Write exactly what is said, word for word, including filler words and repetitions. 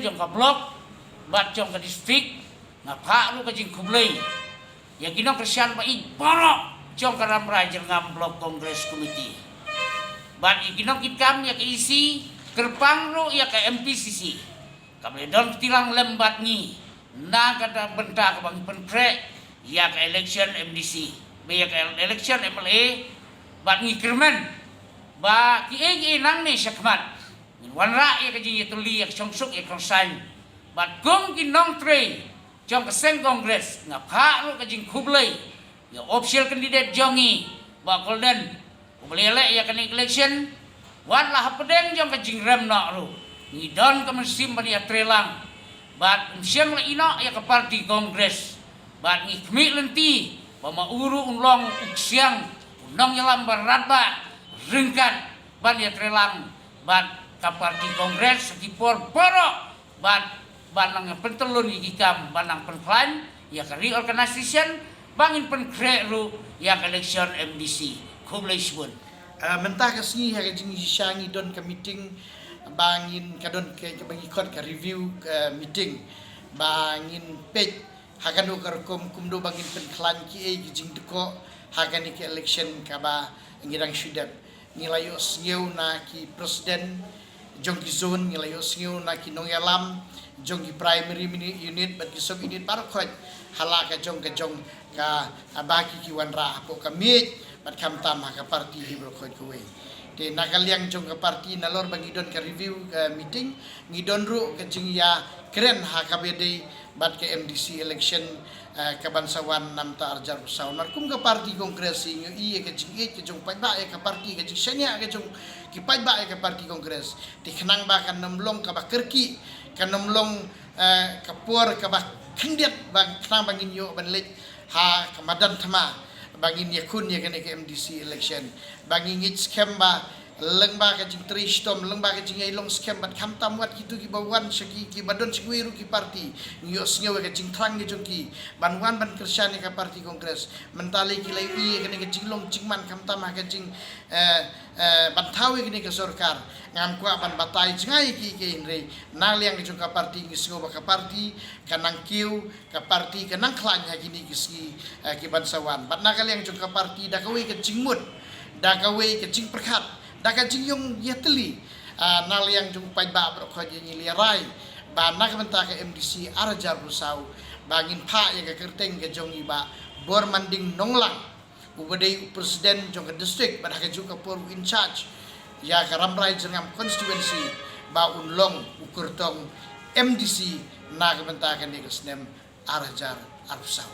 jong ka block bad jong ka district, nga phah ruh ka jingkhublei ïa ki nongkyrshan ba ïeit baroh jong ka Rambrai Jyrngam Block Congress Committee. Bad ïa ki nongkitkam ïa ka E C, kyrpang ruh ïa ka M P C C, kaba la don kti lang lem bad ngi na ka bynta kaba ngi pynkhreh ïa ka election M D C bad ïa ka election M L A. Bad ngi kyrmen ba kiei kiei nangne shakhmat ngin wanrah ïa ka jingïatylli, ïa ka shongsuk, ïa ka shongsaiñ. Bad kum ki nongtrei jong ka seng Congress, nga phah ruh ka jingkhublei ïa u official candidate jong ngi, Bah Golden, uba la ïaleh ïa kane ka election. Wat la hapdeng jong ka jingrem noh ruh, ngi don ka mynsiem ban ïatreilang. Bad um shym la ïeh noh ïa ka party Congress. Bad ngi khmih lynti ba ma u ruh un long u ksiang, u nongïalam ba radbah ryngkat ban ïatreilang bad ka party Congress ha ki por baroh. Bad ban nang pyntyllun ïa ki kam, ban nang pynkhlaiñ ïa ka reorganization, ba ngin pynkhreh ruh ïa ka election M D C. Khublei shibun. Ah, mynta ka sngi ha ka jingshisha ngi don ka meeting ba ngin, ka don ka, kaba ngi khot ka review ka meeting, ba ngin peit ha kano ka rukom kumno ba ngin pynkhlaiñ kiei ki jingdkoh ha kane ka election kaba ngi dang shu dep. Ngi la ïohsngew na ki president jong ki zone, ngi la ïohsngew na ki nongïalam jong ki primary mini-, unit bad ki sub unit baroh khoit, ha la ka jong ka jong ka, ah, ba ki ki wanrah hapoh ka miej bad khamtam ha ka party hi baroh khoit kawei. Te na ka liang jong ka party, nalor ba ngi don ka review ka meeting, ngi don ruh ka jingïakren ha kaba ïadei bad ka M D C election, eh, ka ban sa wan na ka bynta ar hajar arphew saw. Namar kum ka party Congress ngi ïohi ïa ka jingïeit ka jong paidbah ïa ka party, ka jingshaniah ka jong ki paidbah ïa ka party Congress. Te khnang ba kan ym long kaba kyrkieh, kan ym long, eh, ka por kaba khyndiat, ba khnang ba ngin ïoh ban leit ha ka madan thma ba ngin ïakhun ïa kane ka M D C election. Ba ngi ngeit skhem ba lyngba ka jingtrei shitom, lyngba ka jingïailong skhem bad khamtam wat kito kiba wan sha ki, kiba don sha kiwei ruh ki party, ngi ïohsngew ïa ka jingthrang ka jong ki ban wan ban kyrshan ïa ka party Congress. Mynta lei ki la ïohi ïa kane ka jinglong jingman khamtam ha ka jing, eh, eh, ban thaw ïa kane ka sorkar. Ngam kwah ban batai jngai ïa ki, ki hynrei na liang ka jong ka party ngi sngew ba ka party ka nang kiew, ka party ka nang khlaiñ ha kine ki sngi, eh, ki ban sa wan. Bad na ka liang jong ka party, da kawei ka jingmut, da kawei ka jingpyrkhat, da ka jingïong ïatylli, ah, na liang jong paidbah baroh khoit, ngi la rai ba na ka bynta ka M D C ar hajar arphew saw, ba ngin phah ïa ka kyrteng ka jong i Bah Bormanding Nonglang, uba dei u president jong ka district bad ha kajuh ka por u in charge ïa ka Rambrai Jyrngam constituency, ba un long u kyrtong M D C na ka bynta kane ka snem ar hajar arphew saw.